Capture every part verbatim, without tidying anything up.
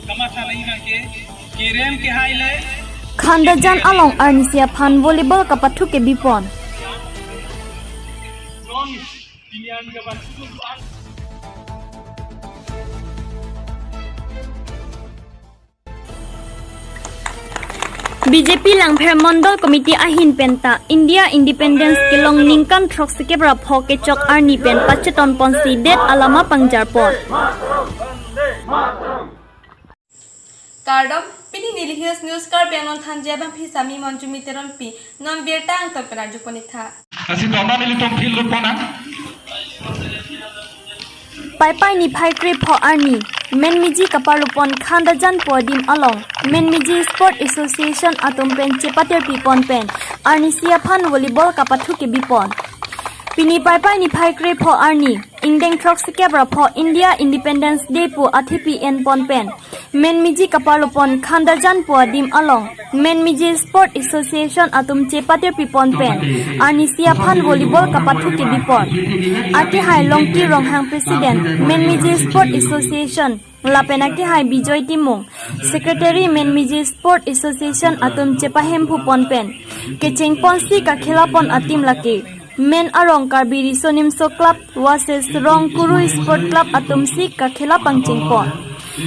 Kamatha lagi bang ke, kirem ke hai le. Khandajan along arnisi aphan volleyball kapathu kebipon. B J P Langpher Mondol Committee ahin penta India Independence kelong ningkan throksikep ra pho kechok arni pen pacheton ponsi det alama pangjarpon. Kardom, pini neli Hills News Karbi Anglong thanji abang phi sami Monjumi Teronpi, non birta angton pen arjupon-ik tha. Lasi doma nelitum field lut pon nang. Paipai niphai krepho arni, Menmiji kaparlupon Khandajan pu adim along, Menmiji Sport Association atum pen chepatirpipon pen, arnisi aphan volleyball kapathu kebipon. Pini Paipai niphai krepho arni, ingdeng throksikep ra pho India Independence Day pu athepi enpon pen, Menmiji kaparlupon Khandajan pu adim along, Menmiji Sport Association atum chepatirpipon pen, arnisi aphan volleyball kapathu kebipon. Akehai Longki Ronghang President, Menmiji Sport Association, lapen akehai Bijoy Timung, Secretary Menmiji Sport Association atum chepahemphupon pen, kechengponsi kakhelapon a-team lake Men Arong Karbi Riso Nimso Club versus Rongkuru Sport Club atumsi kakhela pangchengpon.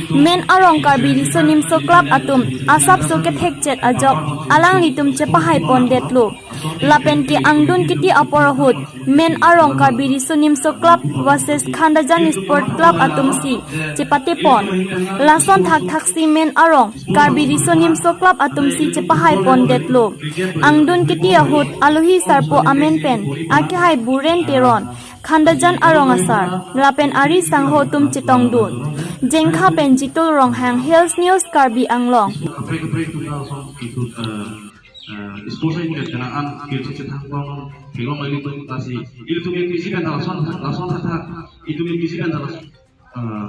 Men Arong Karbi Riso Nimso Club atum asapso kethekchet ajok alanglitum chepahaipondetlo. Lapen ke angdun kiti apor ahut Men Arong Karbi Riso Nimso Club versus Khandajan Sport Club atumsi chepatepon. Lason thakthaksi Men Arong Karbi Riso Nimso Club atumsi chepahaipondetlo. Angdun kiti ahut alohi sarpo amen pen akehai Buren Teron, Khandajan arong asar, lapen ari sangho atum chetongdun. Jengkha pen Jitul Ronghang, Hills News Karbi Anglong. Kaprek kaprek atum lason itum, eh, eh, sports ahin pen an skill chethang long, theklong ilitum, lasi ilitum Menmiji pen lason, lason thaktha, itum Menmiji pen lason, eh,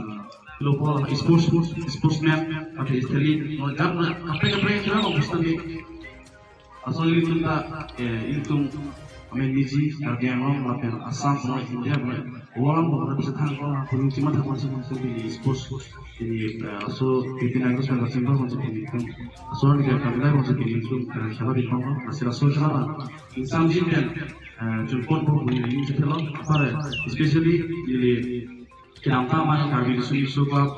lo po sports, sportsman, atau athlete, no, jab na, kaprek kaprek kira lo mesti. Lason ilitum ta, eh, ilitum Menmiji, Karbi Anglong, lapen Assam, lapen India, lapen world, lapen chethang, lapen pulung chima thak masih masih di sports, di, eh, laso fifteen August pen kachimba masih di ilitum. Laso ni kami dah masih di ilitum, eh, khela bipon, masih laso khela bang. Ingsamjin pen, eh, chunpon po bui ilitum chethelo, apa re, especially di kedamtang abang Karbi Riso Nimso Club,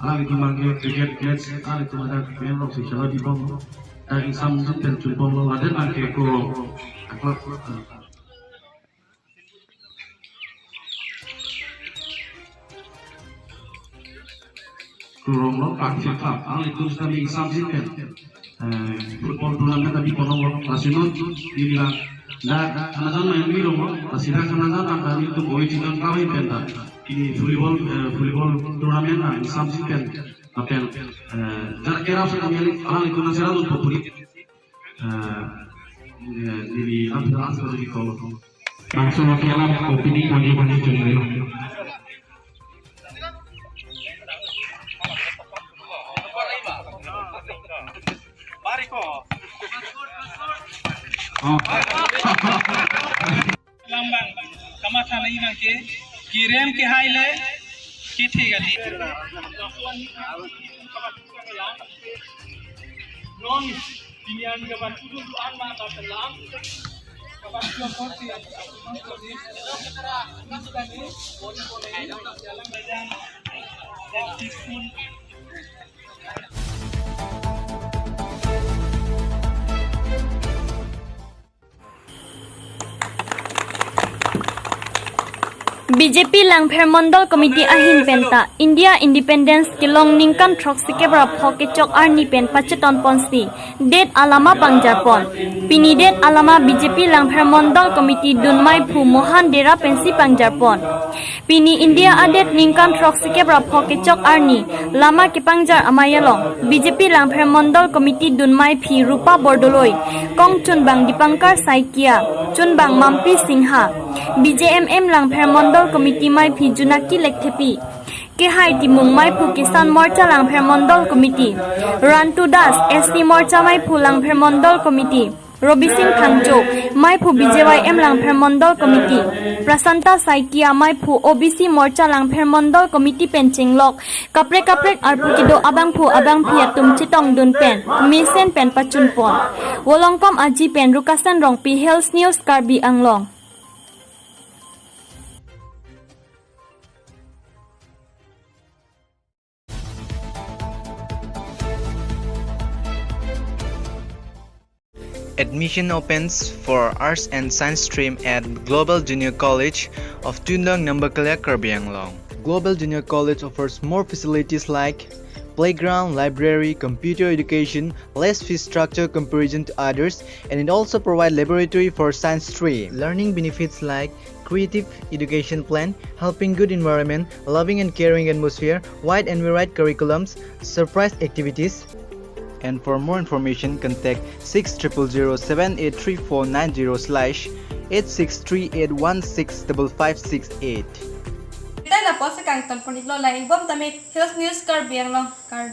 alanglitum abang ke cricket match, alanglitum ada main rok si khela bipon. Ta ingsamjin pen chunpon lo laden abang ke ko club. Kurong lo, pak sik club, alanglitum sitame ingsamjin pen. Eh, football tournament ta bipon lo, lasi non, neli la, dak Khandajan main bi rong lo, lasi dak Khandajan angka nelitum oi chiton kawin pen ta. Ini volleyball, eh, volleyball tournament na ingsamjin pen, lapen, eh, jar kerap sitame alanglitum nang sera dun populi. Eh, eh, neli lam sera answer di call. Langsung ke alam opening bagi bagi channel. Lambang, kamatha lagi bang ke, kirem ke hai le, kithe kali. Non, pinian ke bang tujuh tu an mata pelang. B J P Langpher Mondol Committee ahin penta India Independence kelong ningkan throksikep ra pho kechok arni pen pacheton ponsi det alama pangjarpon. Pini det alama B J P Langpher Mondol Committee dunmai phu Mohan Dera pensi pangjarpon. Pini India adet ningkan throksikep ra pho kechok arni lama kepangjar amei along B J P Langpher Mondol Committee dunmai phi Rupa Bordoloi, kongchunbang Dipankar Saikia, chunbang Mampi Singha, B J M M Langpher Mondol Committee mei phi Junaki Lekthepi, kehai Timung mei phu Kisan Morcha Langpher Mondol Committee, Rantu Das, S T Morcha mei phu Langpher Mondol Committee, Robising Phangcho, maiphu B J Y M Langpher Mondol Committee, Prasanta Saikia, maiphu O B C Morcha Langpher Mondol Committee pen chenglok kaprek kaprek arpu kedo abangphu abangphi atum chetongdun pen mesen pen pachunpon. Volongkom Aji pen Rukasen Rongpi, Health News, Karbi Anglong. Admission opens for Arts and Science stream at Global Junior College of Tuindang, Nambakalya, Karbi Anglong. Global Junior College offers more facilities like playground, library, computer education, less fee structure comparison to others, and it also provides laboratory for science stream. Learning benefits like creative education plan, helping good environment, loving and caring atmosphere, wide and varied curriculums, surprise activities. And for more information, contact six triple zero seven eight three four nine zero slash eight six three eight one six double five six eight. Kita na post kangton pon iklo lang ibom tame Health News Karbi Anglong Kar.